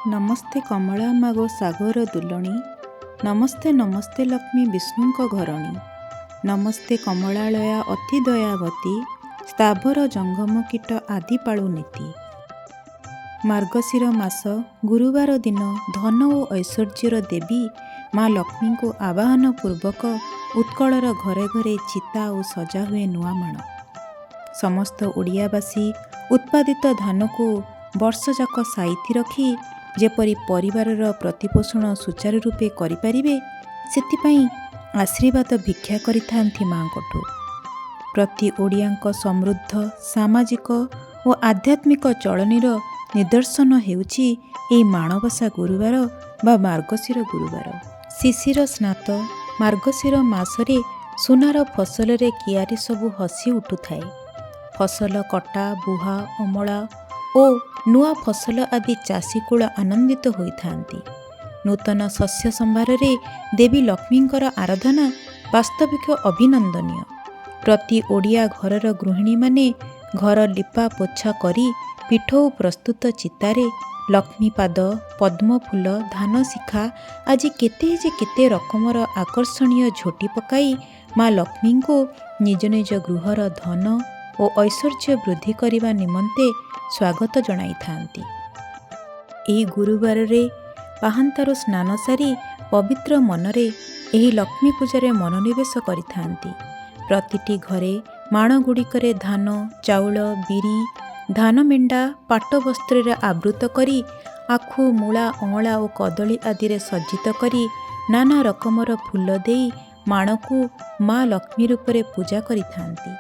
ନମସ୍ତେ କମଳା ମାଗୋ ସାଗର ଦୁଲଣୀ, ନମସ୍ତେ ନମସ୍ତେ ଲକ୍ଷ୍ମୀ ବିଷ୍ଣୁଙ୍କ ଘରଣୀ, ନମସ୍ତେ କମଳାଳୟା ଅତି ଦୟାବତୀ, ସ୍ଥାବର ଜଙ୍ଗମ କୀଟ ଆଦି ପାଳୁ ନୀତି। ମାର୍ଗଶିର ମାସ ଗୁରୁବାର ଦିନ ଧନ ଓ ଐଶ୍ୱର୍ଯ୍ୟର ଦେବୀ ମା ଲକ୍ଷ୍ମୀଙ୍କୁ ଆବାହନ ପୂର୍ବକ ଉତ୍କଳର ଘରେ ଘରେ ଚିତା ଓ ସଜା ହୁଏ ନୂଆ ମାଣ। ସମସ୍ତ ଓଡ଼ିଆବାସୀ ଉତ୍ପାଦିତ ଧାନକୁ ବର୍ଷଯାକ ସାଇତି ରଖି ଯେପରି ପରିବାରର ପ୍ରତିପୋଷଣ ସୁଚାରୁ ରୂପେ କରିପାରିବେ, ସେଥିପାଇଁ ଆଶୀର୍ବାଦ ଭିକ୍ଷା କରିଥାନ୍ତି ମା'ଙ୍କଠୁ। ପ୍ରତି ଓଡ଼ିଆଙ୍କ ସମୃଦ୍ଧ ସାମାଜିକ ଓ ଆଧ୍ୟାତ୍ମିକ ଚଳନୀର ନିଦର୍ଶନ ହେଉଛି ଏହି ମାଣବସା ଗୁରୁବାର ବା ମାର୍ଗଶିର ଗୁରୁବାର। ଶିଶିର ସ୍ନାତ ମାର୍ଗଶିର ମାସରେ ସୁନାର ଫସଲରେ କିଆରି ସବୁ ହସି ଉଠୁଥାଏ। ଫସଲ କଟା, ବୁହା, ଅମଳ ଓ ନୂଆ ଫସଲ ଆଦି ଚାଷୀକୂଳ ଆନନ୍ଦିତ ହୋଇଥାନ୍ତି। ନୂତନ ଶସ୍ୟ ସମ୍ଭାରରେ ଦେବୀ ଲକ୍ଷ୍ମୀଙ୍କର ଆରାଧନା ବାସ୍ତବିକ ଅଭିନନ୍ଦନୀୟ। ପ୍ରତି ଓଡ଼ିଆ ଘରର ଗୃହିଣୀମାନେ ଘର ଲିପା ପୋଛା କରି ପିଠଉ ପ୍ରସ୍ତୁତ ଚିତାରେ ଲକ୍ଷ୍ମୀପାଦ, ପଦ୍ମଫୁଲ, ଧାନଶିଖା ଆଜି କେତେ ଯେ କେତେ ରକମର ଆକର୍ଷଣୀୟ ଝୋଟି ପକାଇ ମା ଲକ୍ଷ୍ମୀଙ୍କୁ ନିଜ ନିଜ ଗୃହର ଧନ ଓ ଐଶ୍ୱର୍ଯ୍ୟ ବୃଦ୍ଧି କରିବା ନିମନ୍ତେ ସ୍ୱାଗତ ଜଣାଇଥାନ୍ତି। ଏହି ଗୁରୁବାରରେ ପାହାନ୍ତାରୁ ସ୍ନାନ ସାରି ପବିତ୍ର ମନରେ ଏହି ଲକ୍ଷ୍ମୀ ପୂଜାରେ ମନୋନିବେଶ କରିଥାନ୍ତି। ପ୍ରତିଟି ଘରେ ମାଣଗୁଡ଼ିକରେ ଧାନ, ଚାଉଳ, ବିରି, ଧାନମେଣ୍ଡା ପାଟ ବସ୍ତ୍ରରେ ଆବୃତ କରି ଆଖୁ, ମୂଳା, ଅଁଳା ଓ କଦଳୀ ଆଦିରେ ସଜ୍ଜିତ କରି ନାନା ରକମର ଫୁଲ ଦେଇ ମାଣକୁ ମା ଲକ୍ଷ୍ମୀ ରୂପରେ ପୂଜା କରିଥାନ୍ତି।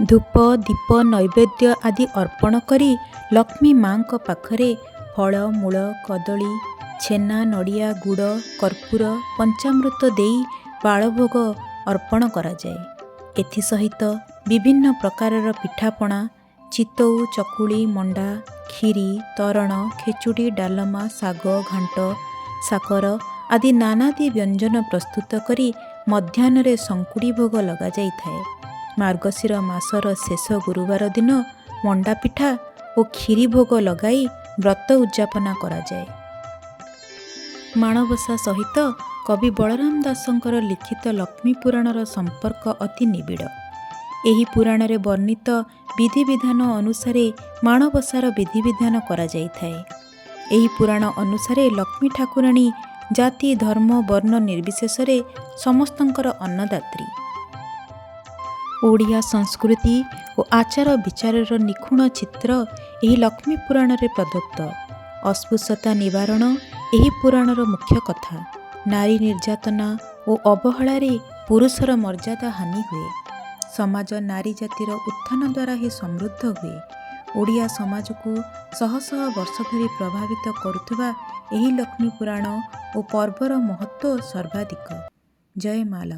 ଧୂପ, ଦୀପ, ନୈବେଦ୍ୟ ଆଦି ଅର୍ପଣ କରି ଲକ୍ଷ୍ମୀ ମା'ଙ୍କ ପାଖରେ ଫଳ, ମୂଳ, କଦଳୀ, ଛେନା, ନଡ଼ିଆ, ଗୁଡ଼, କର୍ପୂର, ପଞ୍ଚାମୃତ ଦେଇ ପାଳଭୋଗ ଅର୍ପଣ କରାଯାଏ। ଏଥିସହିତ ବିଭିନ୍ନ ପ୍ରକାରର ପିଠାପଣା, ଚିତଉ, ଚକୁଳି, ମଣ୍ଡା, କ୍ଷୀରି, ତରଣ, ଖେଚୁଡ଼ି, ଡାଲମା, ଶାଗ, ଘାଣ୍ଟ, ସାକର ଆଦି ନାନାଦି ବ୍ୟଞ୍ଜନ ପ୍ରସ୍ତୁତ କରି ମଧ୍ୟାହ୍ନରେ ଶଙ୍କୁଡ଼ି ଭୋଗ ଲଗାଯାଇଥାଏ। ମାର୍ଗଶିର ମାସର ଶେଷ ଗୁରୁବାର ଦିନ ମଣ୍ଡାପିଠା ଓ କ୍ଷୀରି ଭୋଗ ଲଗାଇ ବ୍ରତ ଉଦଯାପନା କରାଯାଏ। ମାଣବସା ସହିତ କବି ବଳରାମ ଦାସଙ୍କର ଲିଖିତ ଲକ୍ଷ୍ମୀ ପୁରାଣର ସମ୍ପର୍କ ଅତି ନିବିଡ଼। ଏହି ପୁରାଣରେ ବର୍ଣ୍ଣିତ ବିଧିବିଧାନ ଅନୁସାରେ ମାଣବସାର ବିଧିବିଧାନ କରାଯାଇଥାଏ। ଏହି ପୁରାଣ ଅନୁସାରେ ଲକ୍ଷ୍ମୀ ଠାକୁରାଣୀ ଜାତି, ଧର୍ମ, ବର୍ଣ୍ଣ ନିର୍ବିଶେଷରେ ସମସ୍ତଙ୍କର ଅନ୍ନଦାତ୍ରୀ। ଓଡ଼ିଆ ସଂସ୍କୃତି ଓ ଆଚାର ବିଚାରର ନିଖୁଣ ଚିତ୍ର ଏହି ଲକ୍ଷ୍ମୀ ପୁରାଣରେ ପ୍ରଦତ୍ତ। ଅସ୍ପୃଶ୍ୟତା ନିବାରଣ ଏହି ପୁରାଣର ମୁଖ୍ୟ କଥା। ନାରୀ ନିର୍ଯାତନା ଓ ଅବହେଳାରେ ପୁରୁଷର ମର୍ଯ୍ୟାଦା ହାନି ହୁଏ। ସମାଜ ନାରୀ ଜାତିର ଉତ୍ଥାନ ଦ୍ୱାରା ହିଁ ସମୃଦ୍ଧ ହୁଏ। ଓଡ଼ିଆ ସମାଜକୁ ଶହ ଶହ ବର୍ଷ ଧରି ପ୍ରଭାବିତ କରୁଥିବା ଏହି ଲକ୍ଷ୍ମୀ ପୁରାଣ ଓ ପର୍ବର ମହତ୍ତ୍ୱ ସର୍ବାଧିକ। ଜୟ ମା ଲକ୍ଷ୍ମୀ।